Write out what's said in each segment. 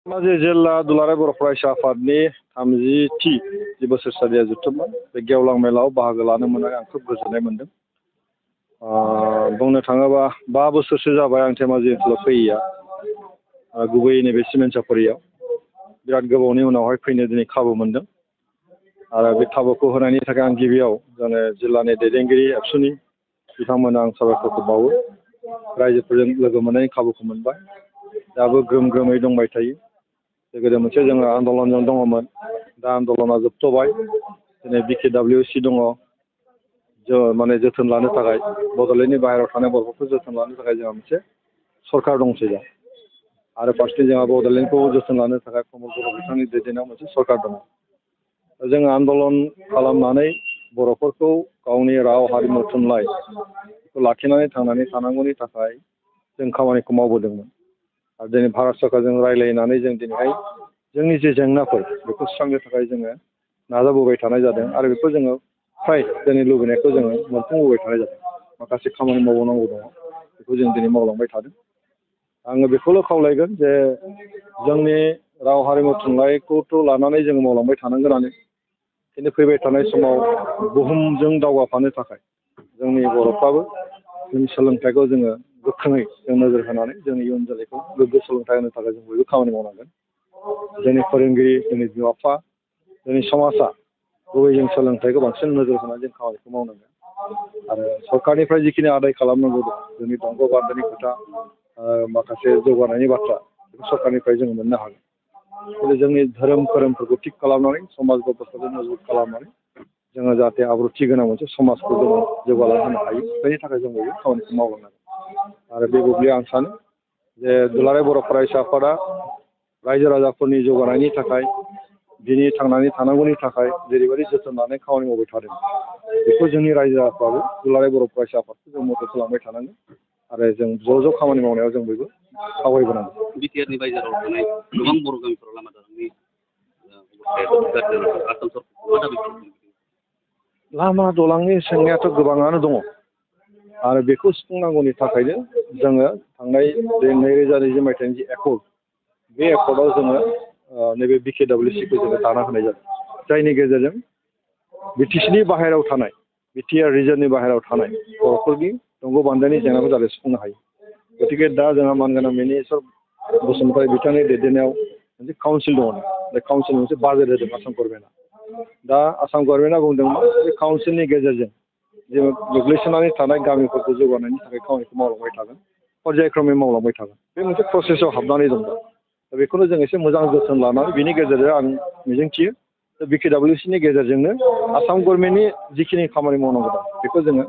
धेमाजि जिल्ला दुलाराय बर' फरायसा आफादनि 30थि जि बोसोरसालिया जोबथ'बाय बे गेवलां मेलाव बाहागो लानो मोननानै आं खोब गोजोननाय मोनदों। बुंनो थाङोबा 5 बोसोरसो जाबाय आं धेमाजि ओनसोलाव फैयैया, गुबैयै नैबे सिमेन्ट सापरियाव बिराद गोबावनि उनावहाय फैनो दिनै खाबु मोनदों। आरो बे खाबुखौ होनायनि थाखाय आं गिबियाव जोंनि जिल्लानि दैदेनगिरि एबसुनि बिथांमोननो आं साबायखरखौ बावो। रायजोफोरजों लोगो मोननायनि खाबुखौ मोनबाय, दाबो ग्रोम ग्रोमै दंबाय थायो। गोदो मोनसे जोङो आन्दलनजों दङमोन, दा आन्दलना जोबथ'बाय। दिनै BKWC दङ, माने जोथोन लानो थाखाय बड'लेण्डनि बाहेरायाव थानाय बर'फोरखौ जोथोन लानो थाखाय जोंहा मोनसे सरकार दंसै दा। आरो फारसेथिं जोंहा बड'लेण्डखौ जोथोन लानो थाखाय प्रमद बर' बिथांनि दैदेननायाव मोनसे सरकार दङ। जोङो आन्दलन खालामनानै बर'फोरखौ गावनि राव हारिमु थुनलाइखौ लाखिनानै थांनानै थानांगौनि थाखाय जों खामानिखौ मावबोदोंमोन। आरो दिनै भारत सरकारजों रायज्लायनानै जों दिनैहाय जोंनि जे जेंनाफोर बेखौ सुस्रांनो थाखाय जोङो नाजाबोबाय थानाय जादों। आरो बेखौ जोङो फ्राय जोंनि लुबैनायखौ जोङो मोनफुंबोबाय थानाय जादों। माखासे खामानि मावबावनांगौ दङ, बेखौ जों दिनै मावलांबाय थादों। आङो बेखौल' खावलायगोन जे जोंनि राव हारिमु थुनलाइखौथ' लानानै जोङो मावलांबाय थानांगोनानो, खिन्थु फैबाय थानाय समाव बुहुमजों दावगाफानो थाखाय जोंनि बर'फ्राबो जोंनि सोलोंथाइखौ जोङो गोख्रोङै जों नोजोर होनानै जोंनि इयुन जोलैखौ गोग्गो सोलोंथाइ होनो थाखाय जों बयबो खामानि मावनांगोन। जोंनि फोरोंगिरि, जोंनि बिमा बिफा, जोंनि समाजा गुबै जों सोलोंथाइखौ बांसिन नोजोर होनानै जों खामानिखौ मावनांगोन। आरो सरकारनिफ्राय जिखिनि आदाय खालामनांगौ दं, जोंनि दंग' बान्दोनि खोथा, माखासे जौगानायनि बाथ्रा, बेखौ सरकारनिफ्राय जोङो मोननो हागोन। खिन्थु जोंनि धोरोमफोरखौ थिग खालामनानै समाज बेब'स्थाखौ मजबुत खालामनानै जोङो जाहाथे आब्रुथि गोनां मोनसे समाजखौ जोङो जौगालांहोनो हायो, बेनि थाखाय जों बयबो खामानिखौ मावलांनांगोन। आरो बे बुब्लियाव आं सानो जे दुलाराय बर' फरायसा आफादा रायजो राजाफोरनि जौगानायनि थाखाय, दिनै थांनानै थानांगौनि थाखाय जेरैबायदि जोथोन लानाय खामानि मावबाय थादों, बेखौ जोंनि रायजो राजाफ्राबो दुलाराय बर' फरायसा आफादखौ जों मदद खालामबाय थानांगोन। आरो जों ज' खामानि मावनायाव जों बयबो आवगायबोनांगोन। बिटिआरनि बायजोआव थानाय गोबां बर' गामिफोराव लामा दालांनि लामा दलांनि जेंनायाथ' गोबाङानो दङ। आरो बेखौ सुफुंनांगौनि थाखायनो जोङो थांनाय 2020 मायथाइनि जि एकर्ड, बे एकर्डआव जोङो नैबे BKWCखौ जोङो दाना होनाय जादों। जायनि गेजेरजों BTCनि बाहेरायाव थानाय, बिटिआर रिजननि बाहेरायाव थानाय बर'फोरनि दंग' बान्दोनि जेंनाखौ जाहाथे सुफुंनो हायो। गतिके दा जोंहा मानगोनां मिनिस्टार बसुमतारी बिथांनि दैदेननायाव मोनसे काउन्सिल दङ। बे काउन्सिल मोनसे बाजेट होदों आसाम गभर्नमेन्टआ। दा आसाम गभर्नमेन्टआ बुंदोंमोन बे काउन्सिलनि गेजेरजों जोङो गोग्लैसोनानै थानाय गामिफोरखौ जौगानायनि थाखाय खामानिखौ मावलांबाय थागोन, पर्यायक्रमै मावलांबाय थागोन। बे मोनसे प्रसेसआव हाबनानै दं। दा बेखौनो जों एसे मोजां जोथोन लानानै बिनि गेजेरजों आं मिजिंथियो BKWCनि गेजेरजोंनो आसाम गभर्नमेन्टनि जिखिनि खामानि मावनांगौ दं, बेखौ जोङो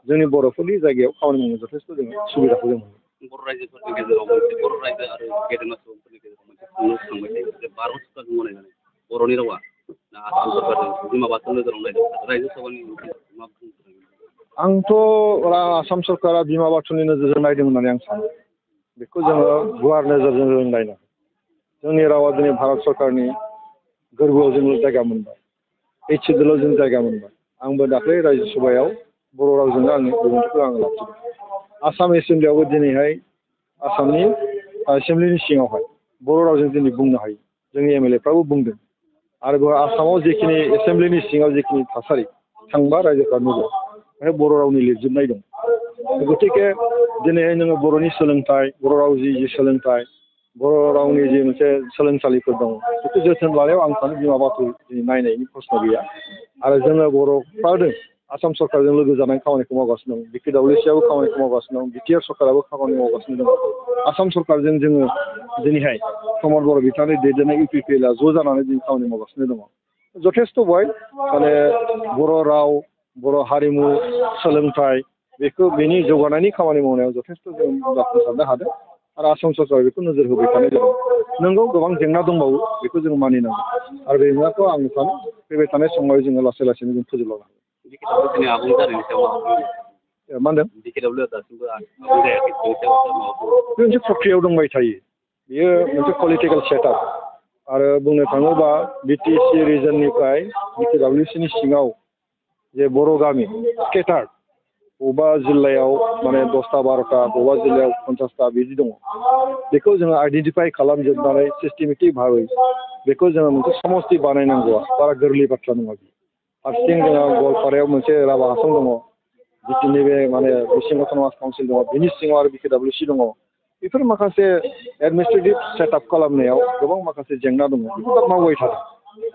जोंनि बर'फोरनि जायगायाव खामानि मावनो जथेस्थ' जोङो सुबिदाखौ जों मोनो। बर' रायजोफोरनि गेजेराव मोनसे बर' रायजो आरो गेदेमा सुबुंफोरनि गेजेराव मोनसे सोंलु थांबाय थायो जे 12 सुकाजों गनायजानाय बर'नि रावा आसाम सरकारजों बिमा बाथौ नोजोराव नायदों, रायजो सभानि मा बुंदों? आंथ' आसाम सरकारा बिमा बाथौनि नोजोरजों नायदों होननानै आं सानो। बेखौ जोङो गुवार नोजोरजों जों नायनांगोन। जोंनि रावा दिनै भारत सरकारनि गोरबोआव जोङो जायगा मोनबाय, HCDL जों जायगा मोनबाय। आंबो दाख्लै रायजो सभायाव बर' रावजोंनो आंनि बिबुंथिखौ आङो लाखिदों। आसाम एसेम्ब्लियावबो दिनैहाय आसामनि एसेम्ब्लिनि सिङावहाय बर' रावजों दिनै बुंनो हायो। जोंनि MLA फ्राबो बुंदों। आरो बेवहाय आसामाव जिखिनि एसेम्ब्लिनि सिङाव जिखिनि थासारि थांबा रायजोफ्रा नुगोन, बेहाय बर' रावनि लिरजोबनाय दं। गतिके दिनैहाय नोङो बर'नि सोलोंथाइ, बर' राव जि सोलोंथाइ, बर' रावनि जि मोनसे सोलोंसालिफोर दं, बेखौ जोथोन लानायाव आं सानो बिमा बाथौ नायनायनि प्रश्न गैया। आरो जोङो बर'फ्रानो आसाम सरकारजों लोगो जानानै खामानिखौ मावगासिनो दं। BKWCआबो खामानिखौ मावगासिनो दं, बिटिआर सरकाराबो खामानि मावगासिनो दं। आसाम सरकारजों जोङो दिनैहाय प्रमद बर' बिथांनि दैदेननाय UPPLआ ज' जानानै जों खामानि मावगासिनो दङ। जथेस्थ' बहाय माने बर' राव, बर' हारिमु, सोलोंथाइ, बेनि जौगानायनि खामानि मावनायाव जथेस्थ' जों जाफुंसारनो हादों। आरो आसाम सरकारा बेखौ नोजोर होबाय थानाय जादों। नंगौ गोबां जेंना दंबावो, बेखौ जों मानिनांगौ। आरो बे जेंनाखौ आं सानो फैबाय थानाय समाव जोङो लासै लासैनो जों फोजोबलांनो हागोन। मा होनदों? बे मोनसे प्रक्रियायाव दंबाय थायो। बेयो मोनसे पलिटिकेल सेटआप। आरो बुंनो थाङोबा BTC रिजननिफ्राय BKWCनि सिङाव जे बर' गामि स्केटार्ड, बबेबा जिल्लायाव माने 10टा 12टा बबेबा जिल्लायाव 50टा बिदि दङ बेखौ जोङो आइडेन्टिफाइ खालामजोबनानै सिस्टेमेटिक भाबै बेखौ जोङो मोनसे समस्ति बानायनांगौआ बारा गोरलै बाथ्रा नङा फारसेथिं जोङो गवालपारायाव मोनसे राभा हासं दङ जिखिनि बे माने मिसिं अट'नमास काउन्सिल दङ बिनि सिङाव आरो BKWC दङ बेफोर माखासे एडमिनिस्ट्रेटिभ सेटआप खालामनायाव गोबां माखासे जेंना दङ बेखौ दा मावबाय थादों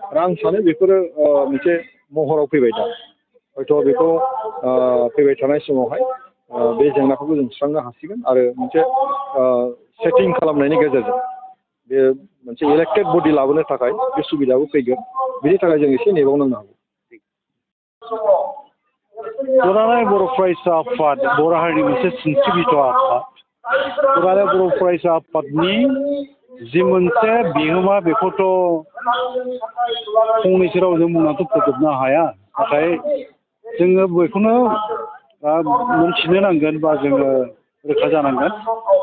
आरो आं सानो बेफोरो मोनसे महराव फैबाय दा हयथ' बेखौ फैबाय थानाय समावहाय बे जेंनाखौबो जों सुस्रांनो हासिगोन आरो मोनसे सेटिं खालामनायनि गेजेरजों बे मोनसे इलेक्टेड बडि लाबोनो थाखाय बे सुबिदाबो फैगोन बिनि थाखाय जों एसे नेबावनांनो हागौ दुलाराय बर' फरायसा आफाद बर' हारिनि मोनसे सिनस्रि बिथा आफाद दुलाराय बर' फरायसा आफादनि जि मोनसे बिहोमा बेखौथ' फंनैसो रावजों बुंनानैथ' फोजोबनो हाया नाथाय जोङो बेखौनो मोनथिनो नांगोन बा जोङो रोखा जानांगोन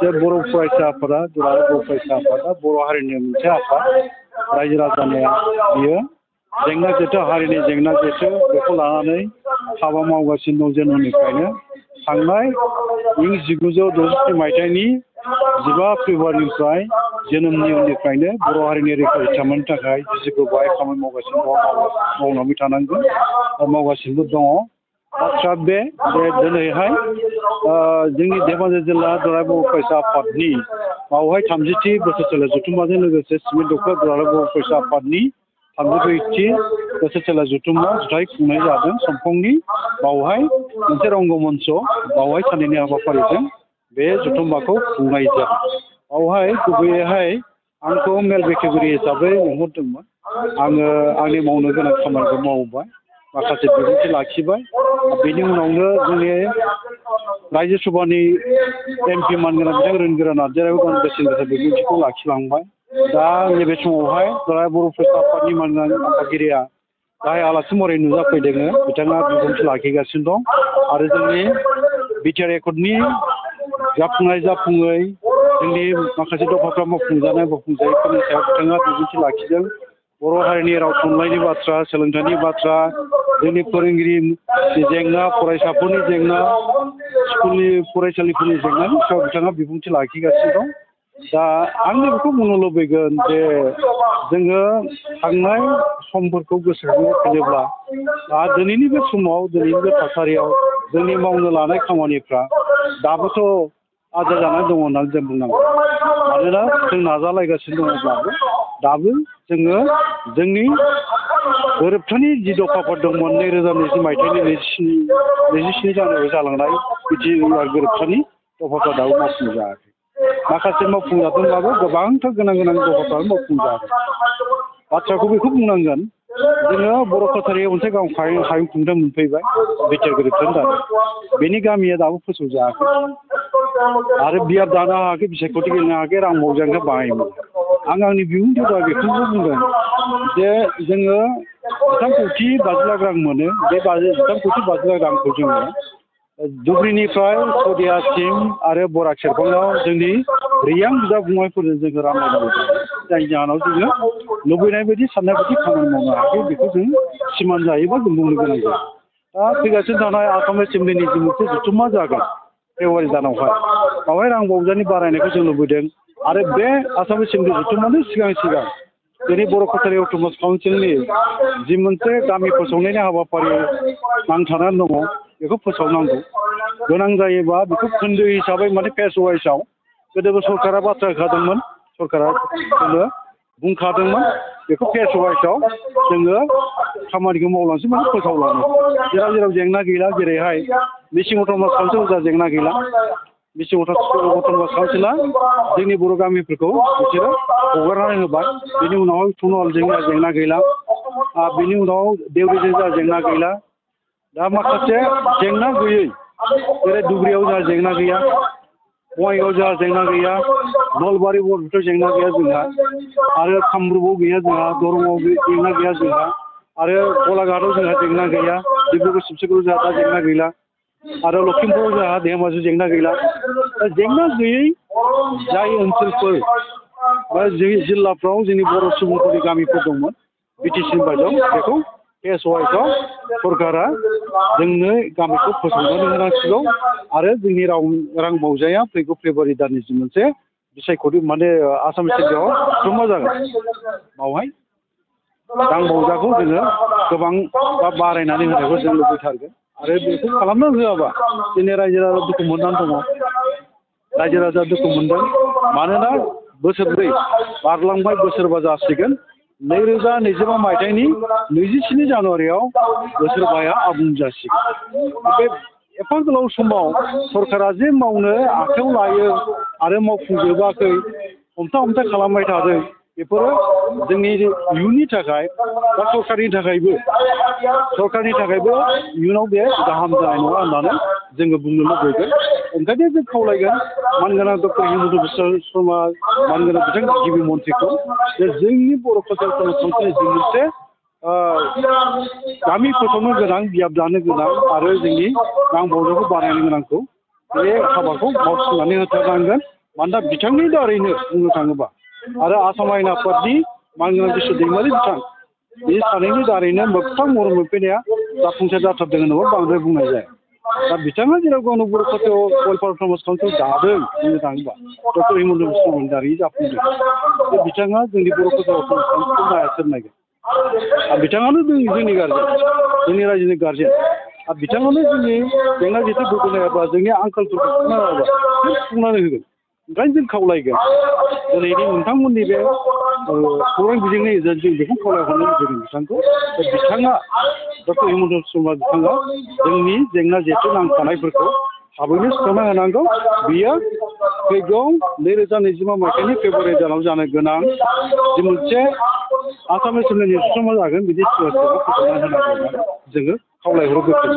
जे बर' फरायसा आफादा दुलाराय बर' फरायसा आफादा बर' हारिनि मोनसे आफाद रायजो राजानिया बियो जेंना जेथो हारिनि जेंना जेथो बेखौ लानानै हाबा मावगासिनो दं जोनोमनिफ्रायनो थांनाय इं 1967 मायथाइनि 15 फेब्रुवारिनिफ्राय जोनोमनि उननिफ्रायनो बर' हारिनि रैखाथि मोननो थाखाय जिसिखौहाय खामानि मावगासिनो दं मावनानै थानांगोन मावगासिनोबो दङ बाथ्रा बे दिनैहाय जोंनि धेमाजि जिल्ला दुलाराय बर' फरायसा आफादनि बावहाय 30थि बोसोरसालि जथुम्माजों लोगोसे सिमेन्ट दखर दुलाराय बर' फरायसा आफादनि 34थि बोसोरसालि जथुम्मा जुथाइ खुंनाय जादों समफंनि बावहाय मोनसे रंगमन्च बावहाय सानैनि हाबाफारिजों बे जथुम्माखौ खुंनाय जादों बावहाय गुबैयैहाय आंखौ मेल बेखेवगिरि हिसाबै लिंहरदोंमोन आङो आंनि मावनो गोनां खामानिखौ मावबाय माखासे बिबुंथि लाखिबाय बेनि उनावनो जोंनि रायजो सभानि MP मानगोनां बिथां रोनगोरा नार्जारियाबो गावनि बेसेन गोसा बिबुंथिखौ लाखिलांबाय दा नैबे समावहाय दुलाराय बर' फरायसा आफादनि मानगोनां आफादगिरिया गाहाय आलासि महरै नुजाफैदों बिथाङा बिबुंथि लाखिगासिनो दं आरो जोंनि बिटिआर एकर्डनि जाफुङै जोंनि माखासे दफाफ्रा मावफुंजायैफोरनि सायाव बिथाङा बिबुंथि लाखिदों बर' हारिनि राव थुनलाइनि बाथ्रा सोलोंथाइनि बाथ्रा जोंनि फोरोंगिरिनि जेंना फरायसाफोरनि जेंना स्कुलनि फरायसालिफोरनि जेंनानि सायाव बिथाङा बिबुंथि लाखिगासिनो दं दा आंनो बेखौ बुंनो लुबैगोन जे जोङो थांनाय समफोरखौ गोसोखांनो फैयोब्ला दिनैनि बे समाव दिनैनि बे थासारियाव जोंनि मावनो लानाय खामानिफ्रा दाबोथ' आद्रा जानानै दङ होननानै जों बुंनांगोन मानोना जों नाजालायगासिनो दङब्लाबो दाबो जोङो जोंनि गोरोबथानि जि दफाफोर दंमोन 2020 मायथाइनि 27 जानुवारियाव जालांनाय बिटिआर गोरोबथानि दफाफ्रा दाबो मावफुंजायाखै माखासे मावफुंजादोंब्लाबो गोबांथार गोनां दफाफ्रानो मावफुंजायाखै बाथ्राखौ बेखौ बुंनांगोन जोङो बर' कसारियाव मोनसे गाव हायुं खुंथाय मोनफैबाय बिटिआर गोरोबथानि दारै बेनि गामिया दाबो फोसावजायाखै आरो बियार दानो हायाखै बिसायख'थि गेलेनो हायाखै रां मौजांखौ बाहायोमोन आंनि बिबुंथियाव दा बेखौबो बुंगोन जे जोङो 13 कौटि 50 लाख रां मोनो बे 13 कौटि 50 लाख रांखौ जोङो धुबुरीनिफ्राय सदियासिम आरो बराक सेरफाङाव जोंनि रियां बिदा फंबायफोरजों जोङो रानलायनांगौ जायनि जाहोनाव जोङो लुबैनाय बायदि साननाय बायदि खामानि मावनो हायाखै बेखौ जों सिमान जायोबा जों बुंनो गोनां जायो दा फैगासिनो थानाय आसाम एसेम्बलिनि जि मोनसे जथुम्मा जागोन फेब्रुवारि दानावहाय बावहाय रां बावजानि बारायनायखौ जों लुबैदों आरो बे आसाम एसेम्बलि जथुम्मानि सिगां जोंनि बर' कसारि अट'नमास काउन्सिलनि जि मोनसे गामि फोसावनायनि हाबाफारि नांथानानै दङ बेखौ फोसावनांगौ गोनां जायोबा बेखौ खोन्दो हिसाबै माने फेज वाइसआव गोदोबो सरकारा बाथ्रा होखादोंमोन सरकारा जोंनो बुंखादोंमोन बेखौ फेज वाइसआव जोङो खामानिखौ मावलांसै माने फोसावलाङो जेराव जेंना गैला जेरैहाय मिसिं अट'नमास काउन्सिलाव जा जेंना गैला मिसिं अट'नमास काउन्सिला जोंनि बर' गामिफोरखौ बिसोरो हगारनानै होबाय बेनि उनावहाय टुनवालजों जेंना गैला बेनि उनाव देवरिजों जा जेंना गैला दा माखासे जेंना गैयै जेरै धुबुरीयाव जोंहा जेंना गैया बङाइगावआव जोंहा जेंना गैया नलबारि बरपेटायाव जेंना गैया जोंहा आरो कामरुपआव गैया जोंहा दरंआव जेंना गैया जोंहा आरो गलाघाटआव जोंहा जेंना गैया डिब्रुगड़ शिबसागराव जोंहा दा जेंना गैला आरो लखिमपुराव जोंहा धेमाजियाव जेंना गैला जेंना गैयै जाय ओनसोलफोर बा जिल्लाफ्राव जोंनि बर' सुबुंफोरनि गामिफोर दंमोन बिटिसिनि बायजोआव बेखौ PSOIखौ सरकारा जोंनो गामिखौ फोसाबनानै होनांसिगौ आरो जोंनि रां बावजाया फैगौ फेब्रुवारि दाननि जि मोनसे बिसायख'थि माने आसाम स्टेटआव जमा जागोन बावहाय रां बावजाखौ जोङो गोबां बा बारायनानै होनायखौ जों लुबैथारगोन आरो बेखौ खालामना होआबा जोंनि रायजो राजा दुखु मोननानै दङ रायजो राजा दुखु मोनदों मानोना बोसोरब्रै बारलांबाय बोसोरबा जासिगोन 2025 मायथाइनि 27 जानुवारियाव बोसोरबाया आबुं जासिगोन बे एफा गोलाव समाव सरकारा जे मावनो आखायाव लायो आरो मावफुंजोबाखै हमथा खालामबाय थादों बेफोरो जोंनि इयुननि थाखाय बा सरकारनि थाखायबो इयुनाव बे गाहाम जानाय नङा होननानै जोङो बुंनो लुबैगोन ओंखायनो जों खावलायगोन मानगोनां डक्टर हिमन्त बिश्व शर्मा मानगोनां बिथां गिबि मन्थ्रिखौ जे जोंनि बर' कालसारेल काउन्सिलनि जि मोनसे गामि फोसावनो गोनां बियाब दानो गोनां आरो जोंनि रां बावजाखौ बानायनो गोनांखौ बे हाबाखौ मावफुंनानै होथारनांगोन मानोना बिथांनि दारैनो बुंनो थाङोबा आरो आसाम आयेन आफादनि मानगोनां बिश्व दैमारि बिथां बे सानैनि दारैनो मोगथां महर मोनफैनाया जाफुंसार जाथारदों होनोबा बांद्राय बुंनाय जाया दा बिथाङा जेराव गावनो बर' कालसारेल गवालपारा समाज काउन्सिल दादों बुंनो थाङोबा डक्टर हिमन्त बिश्व शर्मानि दारै जाफुंदों बे बिथाङा जोंनि बर' कालसारेल समाज काउन्सिलखौ नायसोर नायगोन बिथाङानो जोंनि गारजेन जोंनि रायजोनि गारजेन आरो बिथाङानो जोंनि जेंना जेथोफोरखौ नायाबा जोंनि आंखालफोरखौ नायाबा सुफुंनानै होगोन ओंखायनो जों खावलायगोन दिनैनि नोंथांमोननि बे खौरां बिजोंनि जों बेखौ खावलायहरनो लुबैदों बिथांखौ बिथाङा डक्टर हिमन्त शर्मा बिथाङा जोंनि जेंना जेथो नांखानायफोरखौ थाबैनो सुस्रांना होनांगौ बियो फैगौ 2025 मायथाइनि फेब्रुवारि दानाव जानो गोनां जि मोनसे आसाम एसेमब्लिनि सुस्रांमा जागोन बिदि फोसाबना होनांगौ होननानै जोङो खावलायहरो गोख्रै